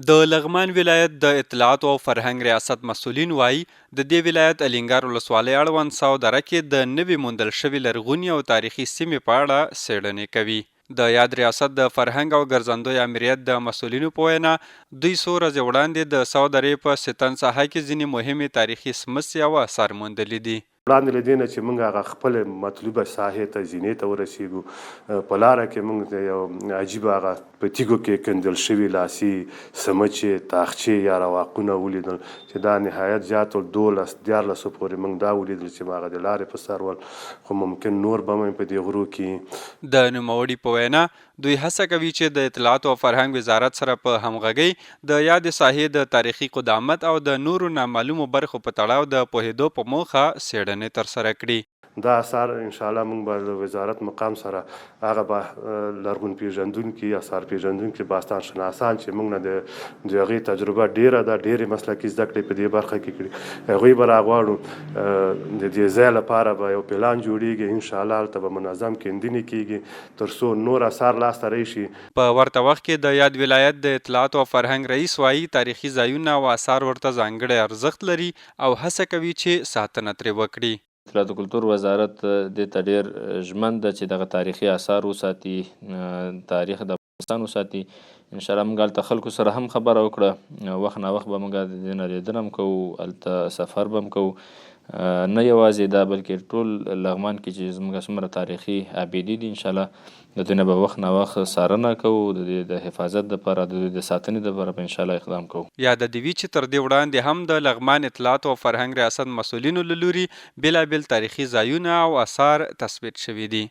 د لغمان ولایت د اطلاعاتو او فرهنګ ریاست مسؤلین وايي، د دې ولایت الینګار ولسوالۍ اړوند ساو دره کې د نوې موندل شوې لرغوني او تاریخي سیمې په اړه څېړنې کوي. د یاد ریاست د فرهنګ او ګرځندوی امریت د مسؤلینو په وینا، دوی څو ورځې وړاندې د ساو درې په ستن ساحه کې ځینې مهمې تاریخي سمڅې او اثار موندلي دي. وړاندې له دې نه چې موږ هغه خپلې مطلوبه ساحې ته، زینې ته ورسېږو، په لاره کې موږ ته یو عجیبه هغه په تیږو کې کندل شوي لاسي سمچې، تاخچې یا رواقونه ولیدل چې دا نهایت زیات ول، دولس، دیارلسو پورې موږ دا ولیدل چې هغه د لارې په سر ول، خو ممکن نور به هم په دې غرو کې وي. د نوموړي په وینا، دوی هڅه کوي چې د اطلاعاتو او فرهنګ وزارت سره په همغږۍ د یادې ساحې د تاریخي قدامت او د نورو نامعلومو برخو په تړاو د پوهېدو په موخه څېړنې ترسره کړي. دا اثار ان شاءالله موږ به له وزارت مقام سره هغه به لرغون پېژندونکي، اثار پېژندونکي، باستان شناسان چې موږ نه د د هغوی تجربه ډېره ده، ډېرې مسلکي زده کړې په دې برخه کې کړي، هغوی به راغواړو، د دې ځای لپاره به یو پلان جوړېږي، ان شاءالله هلته به منظم کېندنې کېږي. تر څو نور اثار لاس ته راشي. په ورته وخت کې د یاد ولایت د اطلاعاتو او فرهنګ رئیس وايي، تاریخي ځایونه او اثار ورته ځانګړی ارزښت لري او هڅه کوي چې ساتنه ترې وکړي. اطلاعاتو کلتور وزارت دې ته ډېر ژمن ده چې دغه تاریخي اثار وساتي، تاریخ د افغانستان وساتي. ان شاءالله موږ هلته خلکو سره هم خبره وکړه، وخت ناوخت به موږ د دې نه لیدنه هم کوو، هلته سفر به هم کوو. نه یوازې دا بلکې ټول لغمان کې چې زموږ څومره تاریخي آبدې دي ان شاءالله د دوی نه به وخت ناوخت څارنه کوو، د دې د حفاظت دپاره، د دوی د ساتنې دپاره به ان شاءالله اقدام کوو. یاده دې وي چې تر دې وړاندې هم د لغمان اطلاعاتو او فرهنګ ریاست مسؤلینو له لوري بېلابېل تاریخي ځایونه او اثار تثبیت شوي دي.